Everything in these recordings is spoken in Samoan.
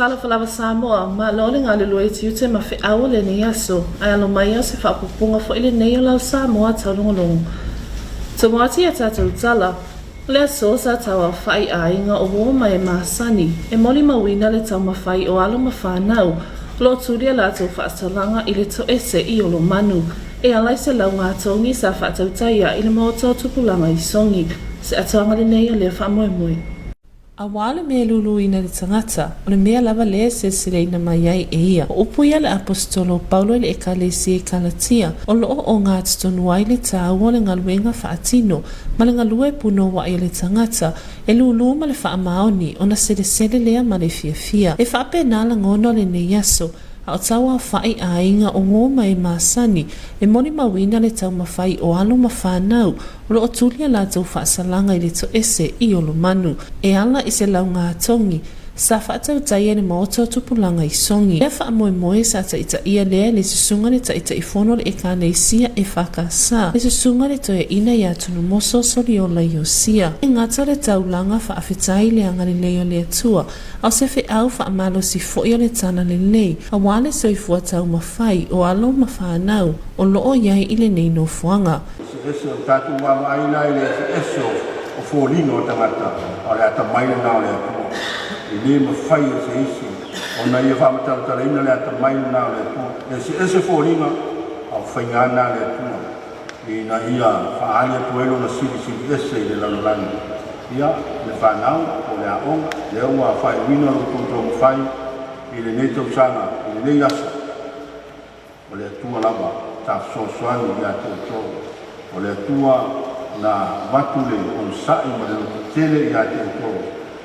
Talofa lava Samoa, malo le galulue i tiute ma feau o lenei aso, ae alo mai o se faaopoopoga foi lenei o lau Samoa taulogologo. Tomo atu i a tatou tala, o le aso sa tauaofai aiga o uo ma e masani, e molimauina le taumafai o alo ma fanau, o lo o tuli a latou faasalaga i le toese i Olomanu, e ala i se lauga togi sa faatautaia i le maota o Tupulaga i Sogi, se atoaga lenei o lea faamoemoe. Aua le mea e luluina le tagata, o le mea lava lea e seleseleina mai ai e ia. O upu ia a le Aposetolo o Paulo i le Ekalesia i Kalatia, o lo o ogatotonu ai le taua o le galuega faatino ma le galue punouai a le tagata, e lūlū ma le faamaoni, ona selesele lea ma le fiafia. E faapena lagona o lenei aso, a o tauaofaʻi aiga o uo ma e masani, e molimauina le taumafai o alo ma fanau, o lo o tuli a latou faasalaga i le toese i Olomanu, e ala i se lauga togi sa faatautaia i le maota o Tupulaga i Sogi. Lea faamoemoe sa taitaia lea e le Susuga le Taitaifono o le Ekalesia EFKS, le Susuga le Toeaina ia Tunumoso Soliola Iosia. E gata o le taulaga faafetai i le agalelei o le Atua, a o se feau faamalosi foi o le talalelei, aua le soifua taumafai o alo ma fanau o lo o i ai i lenei nofoaga. Eseese o tatou vaavaai la i le eseese o foliga o tagata, a o le atamai lena o le Atua. E le mafai e se isi ona ia faamatalatalaina le atamai lena o le Atua. E eseese foliga, a o faiga lena a le Atua ina ia faaali atu ai lona silisili ese i le lalolagi. Ia, le fanau po o le aoga, lea ua faaiuina lo outou taumafai i lenei tausaga, i lenei aso. O le Atua lava sa fesoasoani ia te outou. O le Atua na avatu le onosai ma le lototele ia te outou,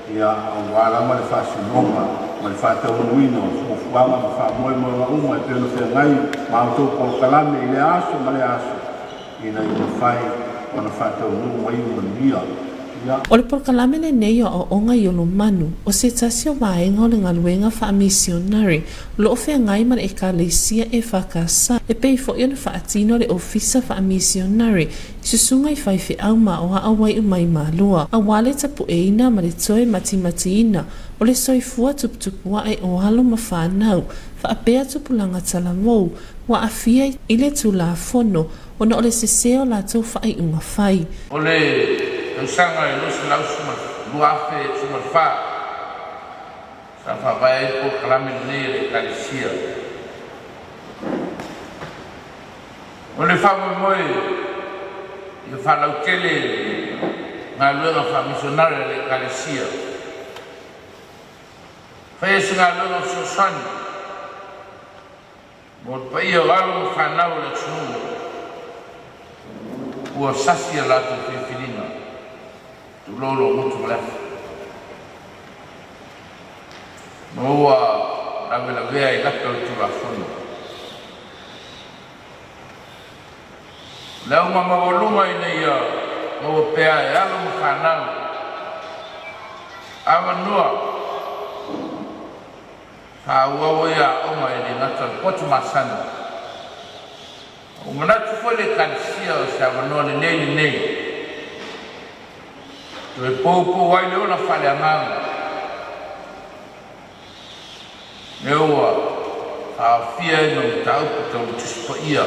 ia aua lava le faasinoga ma le faataunuuina o fuafuaga ma faamoemoega uma e pei ona feagai ma a outou polokalame i lea aso ma lea aso, ina ia mafai ona faataunuu ma iu manuia. Ia. O le polokalame lenei o Aoaoga i Olomanu, o se tasi o vaega o le galuega faamisionare o lo o feagai ma le Ekalesia EFKS, e pei foi ona faatino le Ofisa Faamisionare i susuga i faifeau ma aoao ai uma i Malua, aua le tapueina ma le toe matimatiina o le soifua tuputupuae o alo ma fanau, faapea tupulaga talavou ua aafia i le Tulafono ona o le sesē o latou faaiuga fai. O le tausaga e 2014 sa faavae ai le polokalame lenei a le Ekalesia. O le faamoemoe ia faalautele galuega faamisionare a le Ekalesia, faia se galuega fesoasoani mo le paia o alo ma fanau o le atunuu ua sasi a latou filifiliga, tulou lou gutu ma le afi, ma ua lavelavea i lape o le Tulafono. O le auga maualuga ina ia maua pea e alo ma fanau avanoa faaauau ai aoga e le gata o le potu masani. Ua manatu foi le Ekalesia o se avanoa lelei lenei toe poupou ai le ola faaleagaga mea ua faaofia ai ma mataupu tau le Tusi Paia.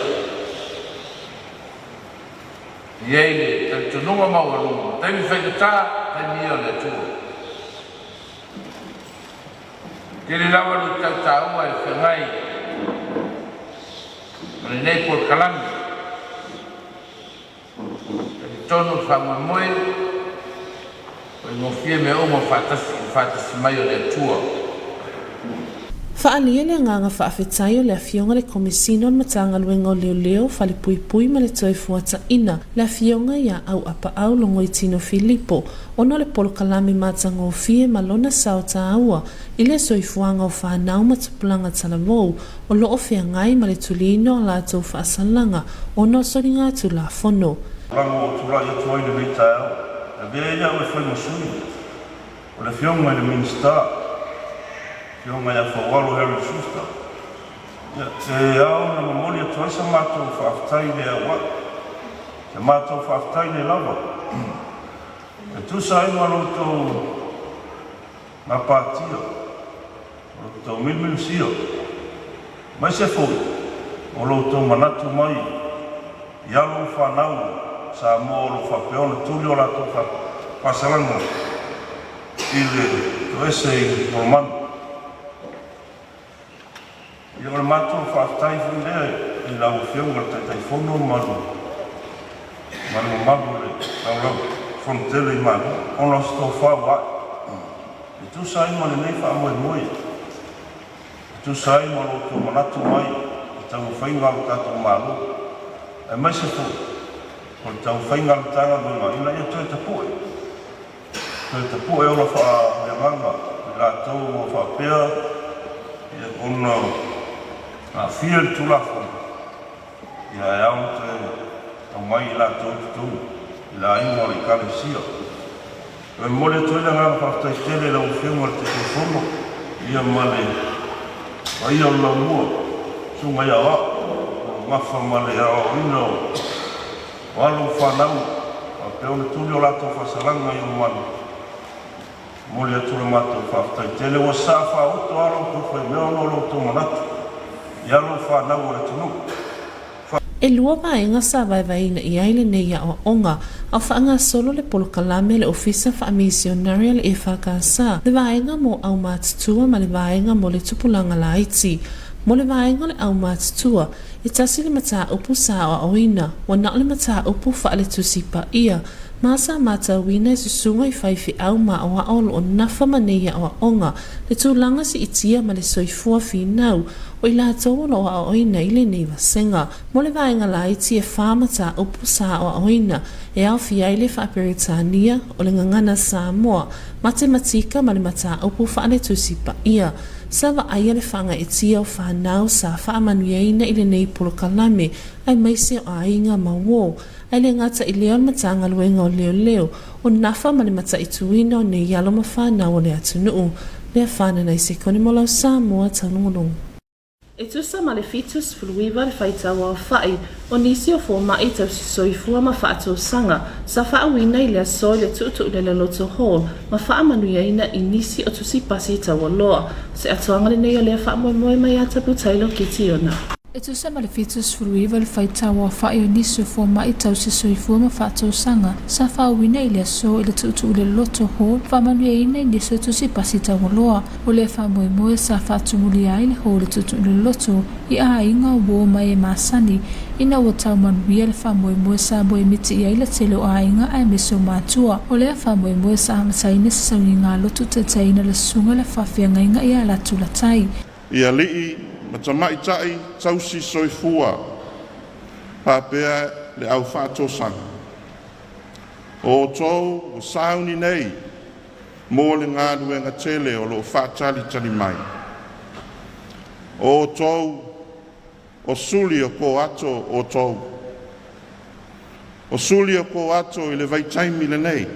E i ai le talitonuga maualuga, o taimi faigata, taimi ia o le Atua. Tele lava luitau taua e feagai ma lenei polokalame. Talitonu le faamoemoe o faigofie mea uma faatasi i le faatasi mai o le Atua. Faaalia le agaga faafetai o le Afioga i le Komesina o le Matagaluega o Leoleo, Falepuipui ma le Toefuataiga, le Afioga ia Auapaau Logoitino Filipo, ona o le polokalame matagofie ma lona sao taua i le soifuaga o fanau ma tupulaga talavou o lo o feagai ma le tuliina o latou faasalaga ona o soliga Tulafono. Tulaga ua ou tulai atu ai i lenei taeao, e avea ai au e fai ma sui o le Afioga i le Minisita, Afioga ia Faualo Harry Schuster. Ia, e ao ona momoli atu ai sa matou faafetai le auai, sa matou faafetai le lava, e tusa ai ma lo outou gapatia. outou milumilusia, aemaise foi o lo outou manatu mai i alo ma fanau Samoa o lo o faapea ona tuli o latou faasalaga i le toese i Lalomanu. Ia o le matou faafetai foi lea i lau Afioga i le Taitaifono ma le mamalu o le Laulau Fono Tele i Malua ona o se tofa ua ae e tusa ai ma lenei faamoemoe, e tusa ai ma lo outou manatu mai i taumafaiga a lo tatou Malo aemaise foi o le taumafaiga a le Matagaluega ina ia toe tapue Toe tapue ola faaleagaga i latou ua faapea ona aafia i le Tulafono, ia e ao ona toe aumai i latou i totonu i le aiga o le Ekalesia. E momoli atu ai le agaga faafetai tele i lau Afioga i le Taitaifono ia ma le paia o le Laumua, Susuga ia Aoao, o lo o gafa ma le aoaoina o O alo ma fanau, faapea ona tuli o latou faasalaga i Olomalu, momoli atu le matou faafetai tele ua saa faaoto alo outou faimea ona o lo outou manatu i alo ma fanau o le atunuu. E lua vaega sa vaevaeina i ai lenei aoaoga, a o faagasolo le polokalame a le Ofisa Faamisionari a le EFKS, le vaega mo aumatutua ma le vaega mo le tupulaga laiti. Mo le vaega o le aumatutua, E tasi le mataupu sa aoaoina, ua na o le mataupu faale-Tusi Paia, ma sa matauina e susuga i faifeau ma aoao o lo o nafa ma nei aoaoga, le tulaga siitia ma le soifua finau o i latou o lo o aoaoina i lenei vasega. Mo le vaega laiti e fa mataupu sa aoaoina, e aofia ai le Faa-Peretania, o le Gagana Samoa, Matematika ma le mataupu faale-Tusi Paia. Sa vaaia le faagaeetia o fanau sa faamanuiaina i lenei polokalame aemaise o aiga ma uo, ae le gata i lea o le Matagaluega o Leoleo, o Nafa ma le mataituina o nei alo ma fanau o le atunuu. Lea Fanana i Sekone mo lau Samoa taulogologo. E tusa ma le 79 le faitau aofai o nisi o fomai tausi soifua ma faatausaga sa faauuina i le aso i le Tuutuulele Loto Hall ma faamanuiaina i nisi o tusi pasi taualoa. O se atoaga lenei o lea faamoemoe mai ia Tapu Taylor Kitiona. E tusa ma le 79 le faitau aofai o nisi o fomai tausi soifua ma faatausaga sa faauuina i le aso i le Tuutuulele Loto Hall faamanuiaina i nisi o tusi pasi taualoa. O lea faamoemoe sa faatumulia ai le hall i Tuutuulele i aiga uo ma e masani ina ua tau manuia le faamoemoe sa moemiti i ai le tele o aiga aemaise o matua. O lea faamoemoe sa amataina se sauniga lotu taitaiina le susuga le faafeagaiga ia Latu Latai. I alii ma tamaitai tausi soifua faapea le au faatosaga. O outou ua sauni nei mo le galuega tele o lo o faatalitali mai. O outou, o suli o ko ato outou. O suli o ko ato i le vaitaimi lenei.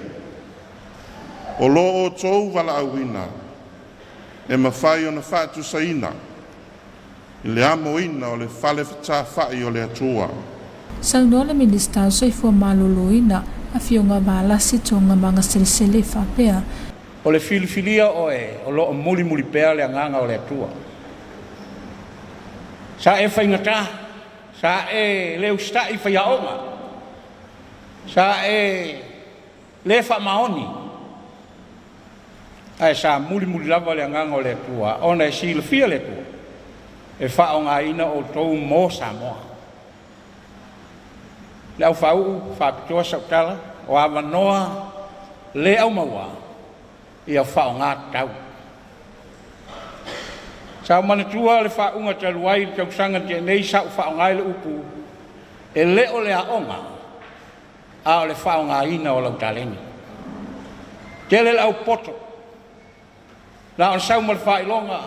O lo outou valaauina e mafai ona faatusaina i le amoina o le fale fetafa'i o le Atua. Saunoa le Minisita o Soifua Maloloina, Afioga Valasi Toogamaga-Selesele faapea. O le filifilia oe o lo o mulimuli pea le Agaga o le Atua. Sa e faigata, sa e le usitai i faiaoga, sa e le faamaoni, ae sa mulimuli lava le Agaga o le Atua, ona e silafia le Atua e faaaogaina outou mo Samoa. Le aufaauu faapitoa sau tala, o avanoa le aumaua ia faaaoga tatau. Sa ou manatua le faauuga talu ai i le tausaga na tea nei sa ou faaaoga ai le upu, e le o le aoga, a o le faaaogaina o lau taleni. Tele le au poto, na o le sau ma le faailoga,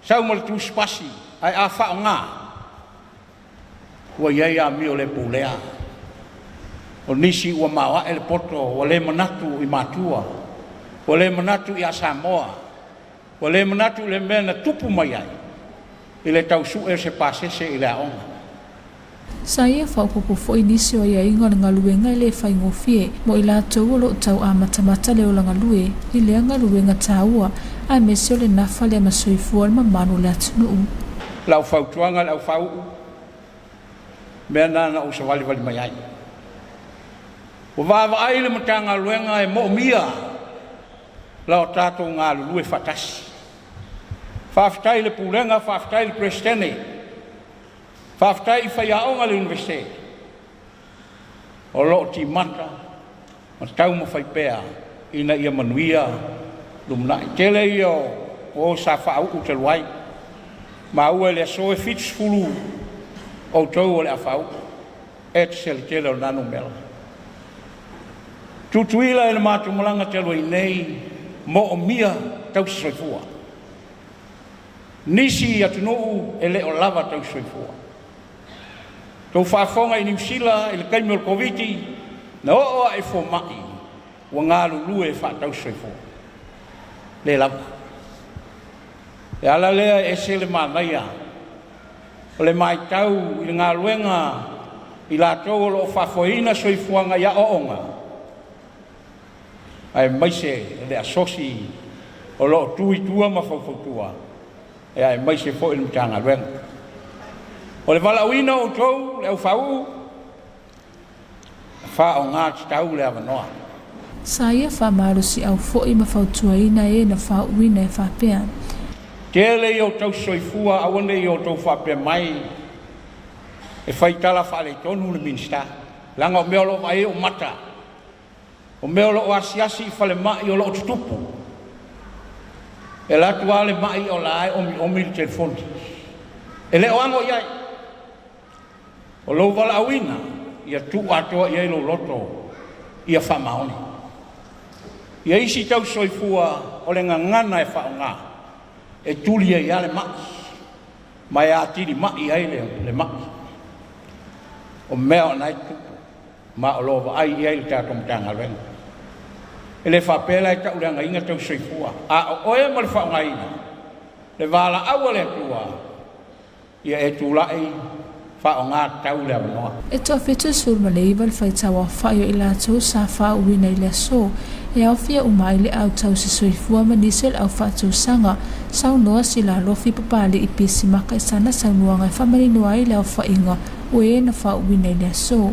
sau ma le tusipasi, ae a faaaoga, ua i ai amio le pulea. O nisi ua maoae le poto, ua le manatu i matua, ua le manatu ia Samoa, ua le manatu i le mea na tupu mai ai i le tau sue o se pasese i le aoga. Sa ia faaopoopo foi nisi o aiaiga o le galuega e le faigofie mo i latou o lo o tau amatamata le ola galue i lea galuega taua aemaise o le nafa lea ma soifua o le mamalu o le atunuu. Lau fautuaga i le aufaauu, mea na na ou savalivali mai ai. Ua vaavaai le Matagaluega e moomia la o tatou galulue faatasi. Faafetai i le Pulega, faafetai i le Peresetene, faafetai i faiaoga i le Iunivesite o lo o timata ma taumafai pea ina ia manuia lumanai. Tele ia o sa faauu talu ai, maua i le aso e 70 outou o le a faauu, e se le tele o lena numera. Tutuila i le matou malaga talu ai nei, moomia tausi soifua. Nisi atunuu e le o lava tausi soifua. Tou faafofoga i Niu Sila i le taimi o le Koviti, na oo lava i fomai ua galulue faatausi soifua. Le lava. Le ala lea e ese le manaia o le matau i le galuega i latou o lo o faafoeina soifuaga i aoaoga, aemaise le asosi o lo o tu i tua ma faufautua, aemaise foi le Matagaluega. O le valaauina o outou, le aufaauu, faaaoga tatau le avanoa. Sa ia faamalosiau foi ma fautuaina e na faauuina e faapea. Tele i outou soifua, aua ne i outou faapea mai e fai tala faaletonu le Minisita, leaga o mea o lo o vaai ai ou mata, o mea o lo o asiasi i falemai o lo o tutupu. E alu atu lava le mai o la e omiomi le telefoni, e le o ano i ai. O lou valaauina, ia tuu atoa i ai lou loto, ia faamaoni. Ia isi tau soifua o le gagana e faaaoga, e tuli ai lava le mai, ma e atili mai ai le mai. O mea o na e tutupu, ma o lo o vaai i ai le tatou Matagaluega. E le faapea la e tauleagaina tau soifua, a o oe ma le faaaogaina, le valaau a le Atua, ia e tulai faaaoga tatau le avanoa. E 79 le faitau aofai o i latou sa faauuina i le aso, e aofia uma ai le au tausi soifua ma nisi o le au faatausaga, saunoa Silalofi Papali'i Pisimaka i sana saunoaga e faamanino ai le aofaiga o e na faauuina i le aso.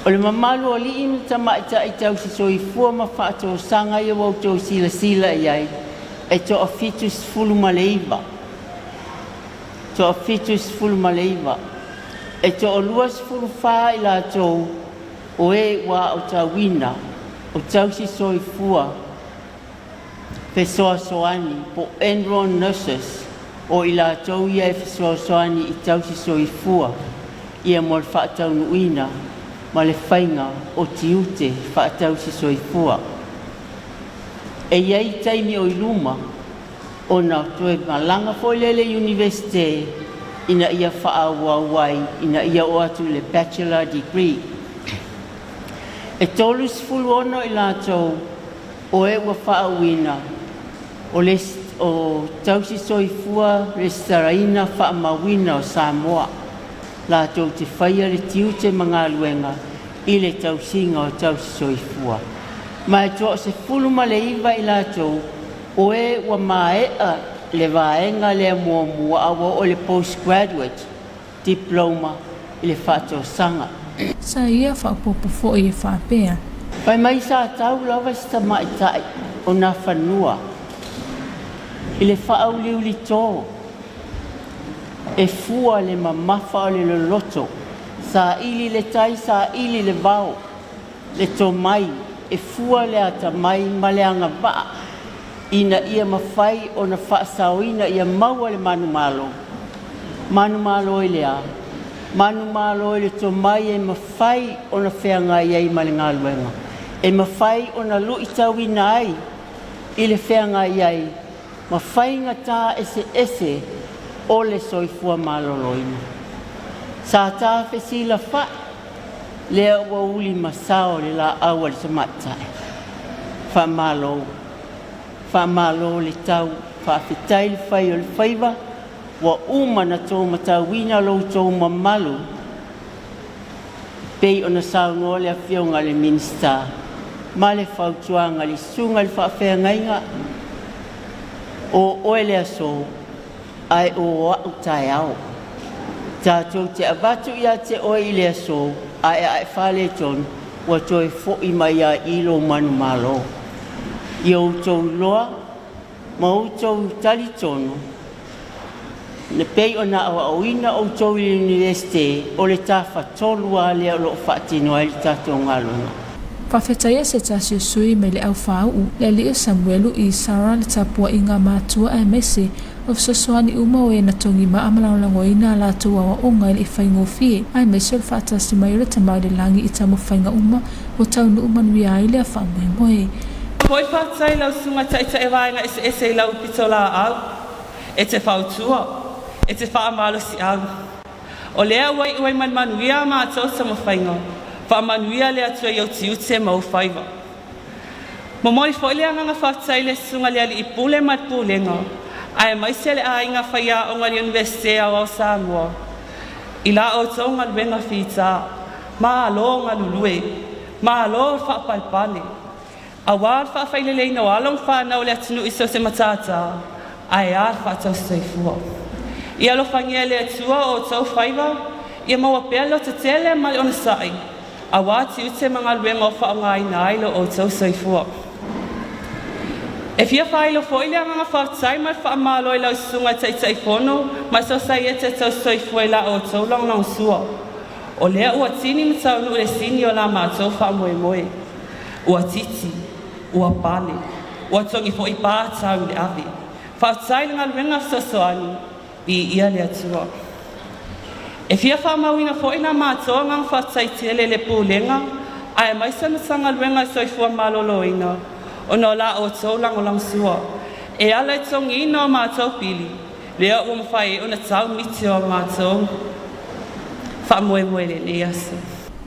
O le mamalu o alii ma tamaitai tausi soifua ma faatausaga ia ua outou silasila i ai, e toa 79. Toa 79. E toa 24 i latou o e ua aotauina o tausi soifua fesoasoani po enrolled nurses, o i latou ia e fesoasoani i tausi soifua ia mo le faataunuuina ma le faiga o tiute faatausi soifua. E i ai taimi o i luma ona toe malaga foi lea i le Iunivesite ina ia faaauau ai ina ia oo atu i le bachelor degree. E 36 i latou o e ua faauuina o le o tausi soifua resitalaina faamauina o Samoa latou te faia le tiute ma galuega i le tausiga o tausi soifua. Ma e toa 19 i latou o e ua maea le vaega lea muamua a ua oo i le postgraduate diploma i le faatausaga. Sa ia faaopoopo foi e faapea. Fai mai sa tau lava se tamaitai o Nafanua i le faauliulito e fua le mamafa o le loloto, saili le tai, saili le vao, le tomai e fua le atamai ma le agavaa ina ia mafai ona faasaoina ia maua le manumalo. Manumalo i le a? Manumalo i le tomai e mafai ona feagai ai ma le galuega, e mafai ona luitauina ai i le feagai ai ma faigata eseese o le soifua maloloina. Sa ta fesilafa'i lea ua uli masao le laau a le tamaitai. Faamalo, faamalo le tau, faafetai le fai o le faiva, ua uma na tou matauina lo outou mamalu. Pei ona saunoa le Afioga i le Minisita ma le fautuaga i le Susuga i le Faafeagaiga, O oe le aso, ae o a'u taeao. Tatou te avatu ia te oe i le aso, ae a e faaletonu, ua toe fo'i mai a i lou manumalo. Ia outou iloa ma outou talitonu, e pei ona aoaoina outou i le Iunivesite, o le tafatolu lava lea o lo o faatino ai le tatou galuega. Faafetaia se tasi o sui mai le au fāuʻu, le alii o Samuelu i Sara le tapuaiga a matua aemaise o fesoasoani uma o e na togi maa ma lagolagoina a latou aoaoga e le i faigofie, aemaise o le faatasi mai o le Tama i le Lagi i taumafaiga uma ua taunuu manuia ai lea faamoemoe. Foi faafetai i lau susuga taitai vaega eseese i lau pitolaau e te fautua, e te faamalosiau. O lea ua iu ai ma le manuia a matou taumafaiga, faamanuia le Atua i ou tiute ma ou faiva. Momoli foi le agaga faafetai i le Susuga i le Alii Pule ma le Pulega, aemaise le aiga faiaoga i le Iunivesite Aoao Samoa i la outou galuega fita. Malo galulue, malo le faapalepale. Aua le faafaileleina o alo ma fanau o le atunuu i so o se matata, ae a le faatausisoifua. Ia alofagia e le Atua o outou faiva, ia maua pea le lototele ma le onosai, aua tiute ma galuega o faaaogaina ai lo outou soifua. E fia faailo foi le agaga faafetai ma le faamalo i lau Susuga i Taitaifono ma le Sosaiete Tausisoifua i la outou lagolagosua. O lea ua tini ma taunuu le sini o la matou faamoemoe. Ua titi, ua pale, ua togi foi pa tau i le ave. Faafetai i le galuega fesoasoani, viia le Atua. E fia faamauina foi la matou agaga faafetai tele i le Pulega aemaise le Matagaluega o le Soifua Maloloina ona o la outou lagolagosua e ala i togiina o matou pili lea ua mafai ai ona tau miti o matou faamoemoe i lenei aso.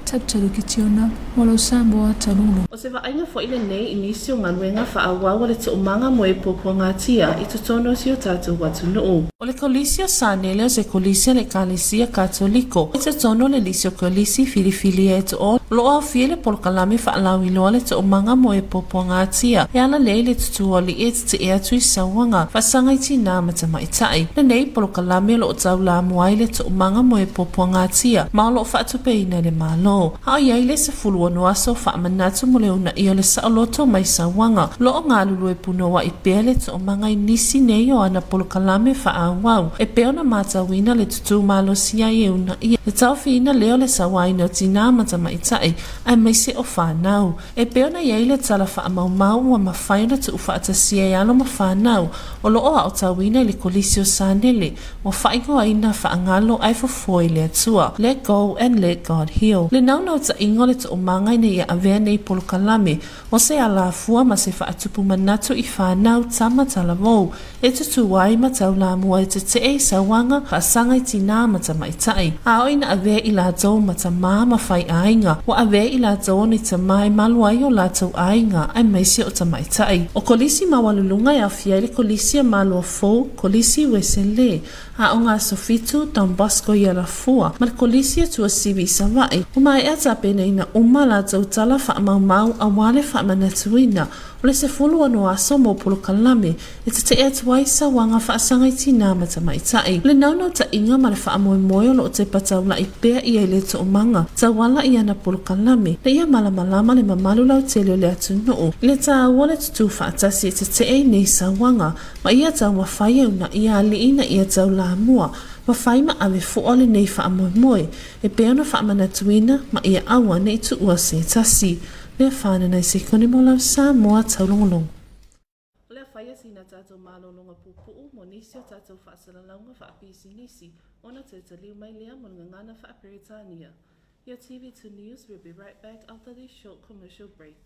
Talu Kitiona, mo lou Samoa taulogologo. O se vaaiga foi lenei i nisi o galuega faaauau a le Toomaga mo e Puapuagatia i totonu o si o tatou atunuu. O le Kolisi o Sanele o se kolisi a le Ekalesia Katoliko i totonu o le lisi o kolisi filifilia e to'o o lo o aofia i le polokalame faalauiloa le Toomaga mo e Puapuagatia e ala lea i le tutū alii e tetee atu i sauaga faasaga i tinā ma tamaitai. Lenei polokalame o lo o taulamua ai le Toomaga mo e Puapuagatia ma o lo o faatupeina e le Malo. A o i ai le 16 aso faamanatu mo le uunaia o le saoloto mai sauaga, o lo o galulue punouaʻi pea le Toomaga i nisi nei o ana polokalame faaauau e pei ona matauina le tutū malosi ai e uunaia le taofiina lea o le sauaina o tinā ma tamaitai aemaise o fanau. E pei ona i ai le tala faamaumau ua mafai ona tuufaatasia e alo ma fanau o lo o aotauina i le Kolisi o Sanele ua faaigoaina faagalo ae fofo i le Atua, Let Go and Let God Heal. Le naunautaiga o le toomaga ina ia avea nei polokalame o se alafua ma se faatupu manatu i fanau tama talavou e tutū ai ma taulamua e tetee i sauaga faasaga i tinā ma tamaitai. A oo ina avea i latou ma tamā ma faiaiga, ua avea i latou o ni tamā e malu ai o latou aiga aemaise o tamaitai. O Kolisi Maualuluga e aofia ai le Kolisi a Malo Fou, Kolisi Uesele, Aoga Aso Fitu, Don Bosco i Alafua, ma le Kolisi a Tuasivi i Savaii. Ua maea tapenaina uma a latou tala faamaumau aua le faamanatuina o le 16 aso mo polokalame e tetee atu ai sauaga faasaga i tinā ma tamaitai. O le naunautaiga ma le faamoemoe o lo o tepa taulaʻi pea ia i le toomaga tauala i ana polokalame ina ia malamalama le mamalu lautele o le atunuu i le tāua o le tutū faatasi e tetee i nei sauaga ma ia taumafai e unaia alii ina ia taulamua ma fai ma ave fua lenei faamoemoe e pei ona faamanatuina ma ia aua ne i tuua se tasi. Lea whānana i sekone mo lau Samoa taulogologo. O le a whai atu ina tātou mālolonga pūpuʻu mo nisi o tātou faasalalauga faapisinisi ona toe taliu mai lea mo le gagana faa-Peretania. Your TV2 News will be right back after this short commercial break.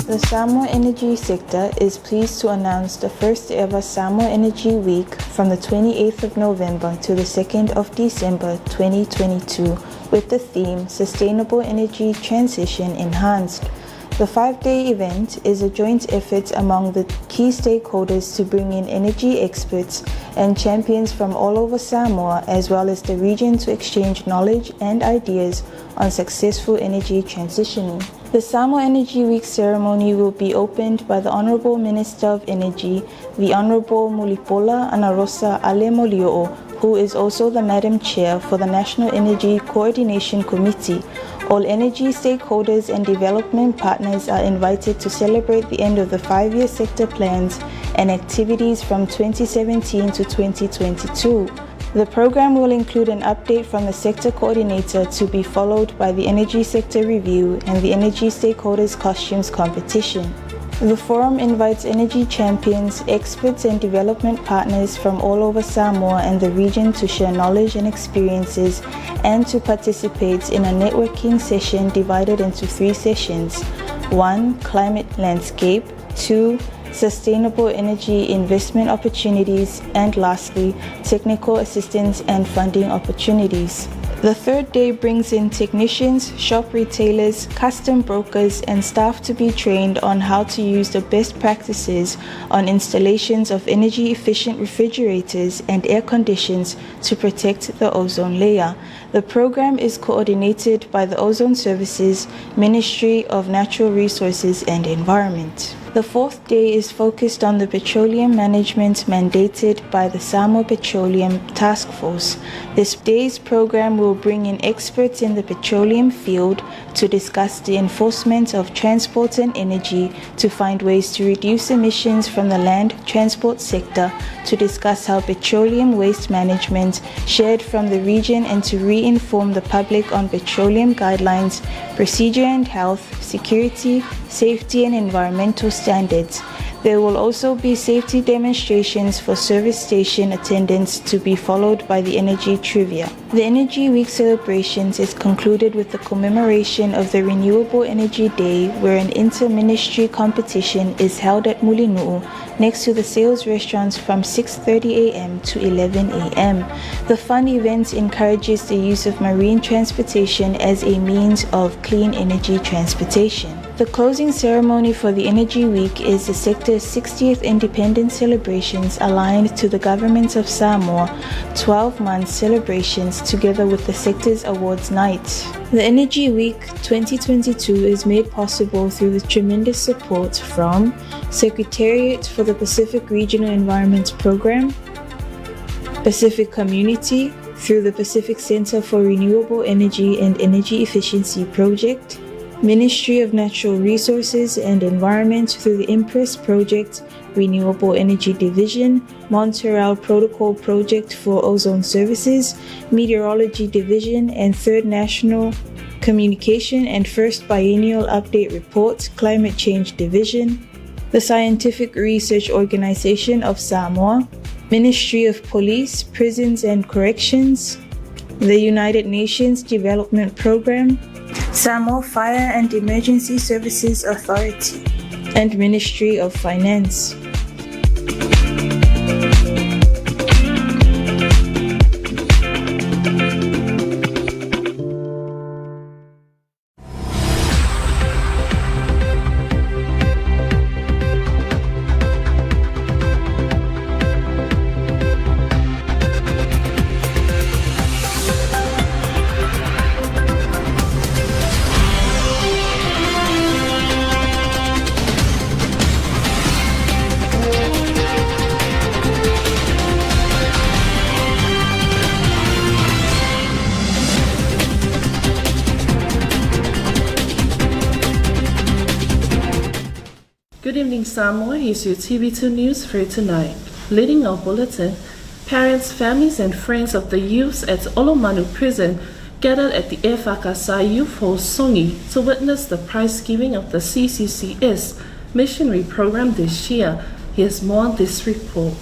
The Samoa Energy sector is pleased to announce the first ever Samoa Energy Week from the 28th of November to the 2nd of December 2022 with the theme Sustainable Energy Transition Enhanced. The five-day event is a joint effort among the key stakeholders to bring in energy experts and champions from all over Samoa as well as the region to exchange knowledge and ideas on successful energy transitioning. The Samoa Energy Week ceremony will be opened by the Honorable Minister of Energy, the Honorable Mulipola Anarosa Ale Molioo, who is also the Madam Chair for the National Energy Coordination Committee. All energy stakeholders and development partners are invited to celebrate the end of the five-year sector plans and activities from 2017 to 2022. The program will include an update from the sector coordinator to be followed by the Energy Sector Review and the Energy Stakeholders Costumes Competition. The forum invites energy champions, experts and development partners from all over Samoa and the region to share knowledge and experiences and to participate in a networking session divided into three sessions. 1. Climate landscape. 2 sustainable energy investment opportunities, and lastly, technical assistance and funding opportunities. The third day brings in technicians, shop retailers, custom brokers, and staff to be trained on how to use the best practices on installations of energy efficient refrigerators and air conditions to protect the ozone layer. The program is coordinated by the Ozone Services, Ministry of Natural Resources and Environment. The fourth day is focused on the petroleum management mandated by the Samoa Petroleum Task Force. This day's program will bring in experts in the petroleum field to discuss the enforcement of transport and energy to find ways to reduce emissions from the land transport sector, to discuss how petroleum waste management shared from the region and to re-inform the public on petroleum guidelines, procedure and health, security, safety and environmental standards. There will also be safety demonstrations for service station attendants to be followed by the energy trivia. The Energy Week celebrations is concluded with the commemoration of the Renewable Energy Day where an inter-ministry competition is held at Mulinu'u next to the sales restaurants from 6:30 a.m. to 11 a.m. The fun event encourages the use of marine transportation as a means of clean energy transportation. The closing ceremony for the Energy Week is the sector's 60th independence celebrations aligned to the Government of Samoa 12-month celebrations together with the sector's awards night. The Energy Week 2022 is made possible through the tremendous support from Secretariat for the Pacific Regional Environment Program, Pacific Community through the Pacific Center for Renewable Energy and Energy Efficiency Project, Ministry of Natural Resources and Environment through the Impress Project, Renewable Energy Division, Montreal Protocol Project for Ozone Services, Meteorology Division, and Third National Communication and First Biennial Update Report, Climate Change Division, the Scientific Research Organization of Samoa, Ministry of Police, Prisons and Corrections, the United Nations Development Program, Samoa Fire and Emergency Services Authority, and Ministry of Finance. Good evening, Samoa. Here's your TV2 News for tonight. Leading our bulletin, parents, families and friends of the youths at Olomanu Prison gathered at the Efakasa Youth Hall Songi to witness the prize giving of the CCCS missionary program this year. Here's more on this report.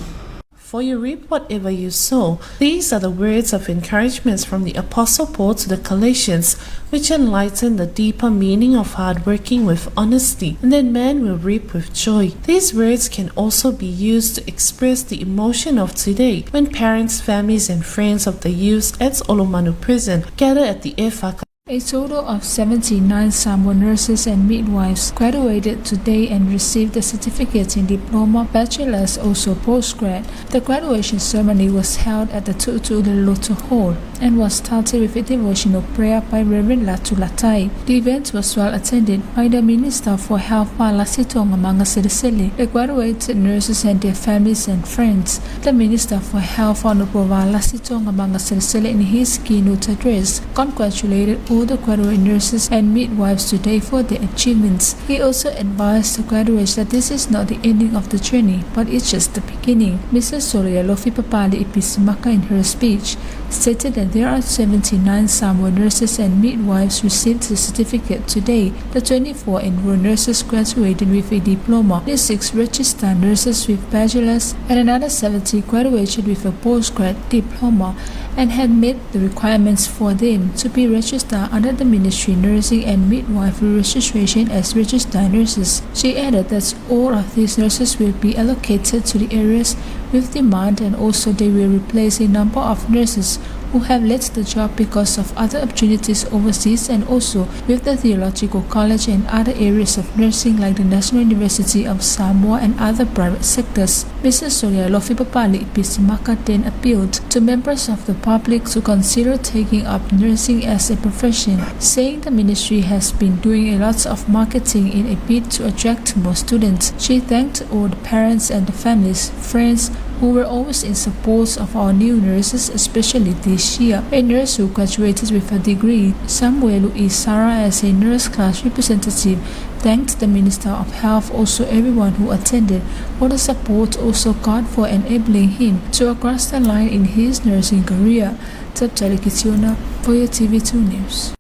For you reap whatever you sow. These are the words of encouragements from the Apostle Paul to the Galatians, which enlighten the deeper meaning of hard working with honesty, and then man will reap with joy. These words can also be used to express the emotion of today when parents, families, and friends of the youths at Olomanu Prison gather at the Efaka A total of 79 Samoan nurses and midwives graduated today and received the certificates in diploma, bachelor's, also postgrad. The graduation ceremony was held at the Tu'utu'u Hall and was started with a devotional prayer by Reverend Latu Latai. The event was well attended by the Minister for Health Valasi Toogamaga the graduated nurses and their families and friends. The Minister for Health Honorable Valasi Toogamaga in his keynote address congratulated all the graduate nurses and midwives today for their achievements. He also advised the graduates that this is not the ending of the journey, but it's just the beginning. Mrs. Sorialofi Papali Ipisimaka in her speech stated that there are 79 Samoan nurses and midwives received the certificate today. The 24 enrolled nurses graduated with a diploma, 6 registered nurses with bachelor's, and another 70 graduated with a postgrad diploma and had met the requirements for them to be registered under the Ministry Nursing and Midwifery Registration as registered nurses. She added that all of these nurses will be allocated to the areas with demand and also they will replace a number of nurses who have left the job because of other opportunities overseas and also with the Theological College and other areas of nursing like the National University of Samoa and other private sectors. Mrs. Solia Lofipapali Pisimaka then appealed to members of the public to consider taking up nursing as a profession, saying the ministry has been doing a lot of marketing in a bid to attract more students. She thanked all the parents and the families, friends, who were always in support of our new nurses, especially this year. A nurse who graduated with a degree, Samuel Isara, as a nurse class representative, thanked the Minister of Health, also everyone who attended, for the support, also God for enabling him to cross the line in his nursing career. Taptali Kitiona for your TV2 News.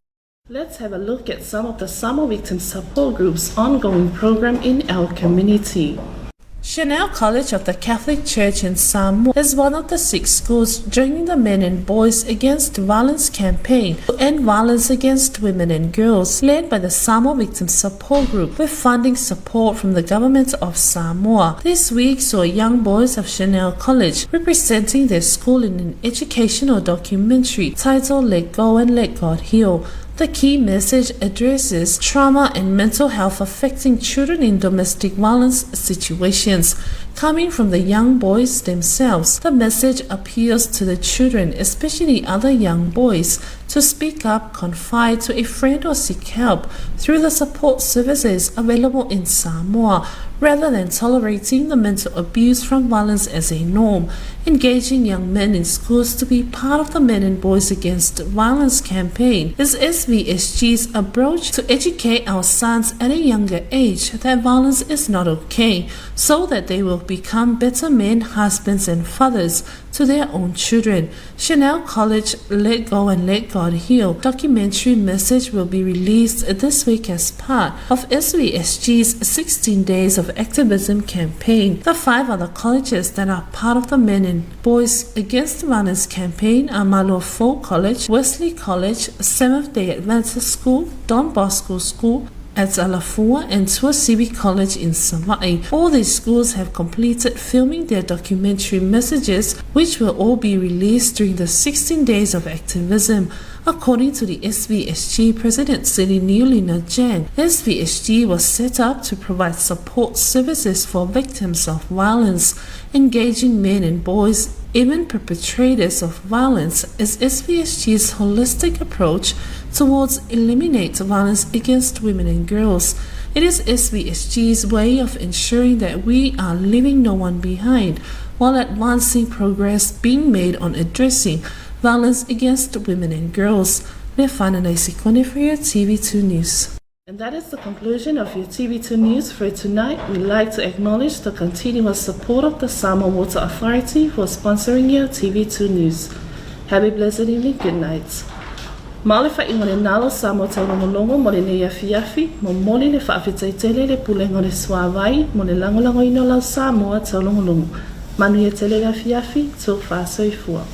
Let's have a look at some of the Samoa Victim Support Group's ongoing program in our community. Chanel College of the Catholic Church in Samoa is one of the six schools joining the Men and Boys Against Violence campaign to end violence against women and girls, led by the Samoa Victim Support Group with funding support from the government of Samoa. This week saw young boys of Chanel College representing their school in an educational documentary titled Let Go and Let God Heal. The key message addresses trauma and mental health affecting children in domestic violence situations. Coming from the young boys themselves, the message appeals to the children, especially other young boys, to speak up, confide to a friend, or seek help through the support services available in Samoa, rather than tolerating the mental abuse from violence as a norm. Engaging young men in schools to be part of the Men and Boys Against Violence campaign is SVSG's approach to educate our sons at a younger age that violence is not okay, so that they will become better men, husbands, and fathers to their own children. Chanel College Let Go and Let God Heal documentary message will be released this week as part of SVSG's 16 Days of Activism campaign. The five other colleges that are part of the Men and Boys Against Violence campaign are Maluafou College, Wesley College, Seventh day Adventist School, Don Bosco School, at Alafua and Tuasivi College in Savaii. All these schools have completed filming their documentary messages, which will all be released during the 16 days of activism. According to the SVSG President Sili Niulina Jang, SVSG was set up to provide support services for victims of violence, engaging men and boys, even perpetrators of violence, is SVSG's holistic approach towards eliminate violence against women and girls. It is SVSG's way of ensuring that we are leaving no one behind while advancing progress being made on addressing violence against women and girls. Lefana Naisikone for your TV2 News. And that is the conclusion of your TV2 News for tonight. We'd like to acknowledge the continuous support of the Samoa Water Authority for sponsoring your TV2 News. Have a blessed evening. Good night. Ma o le faaiuga lena o Samoa Taulogologo mo lenei afiafi, momoli le faafetai tele i le Pulega o le Suavai mo le lagolagoina o lau Samoa Taulogologo. Manuia tele le afiafi, tofa soifua.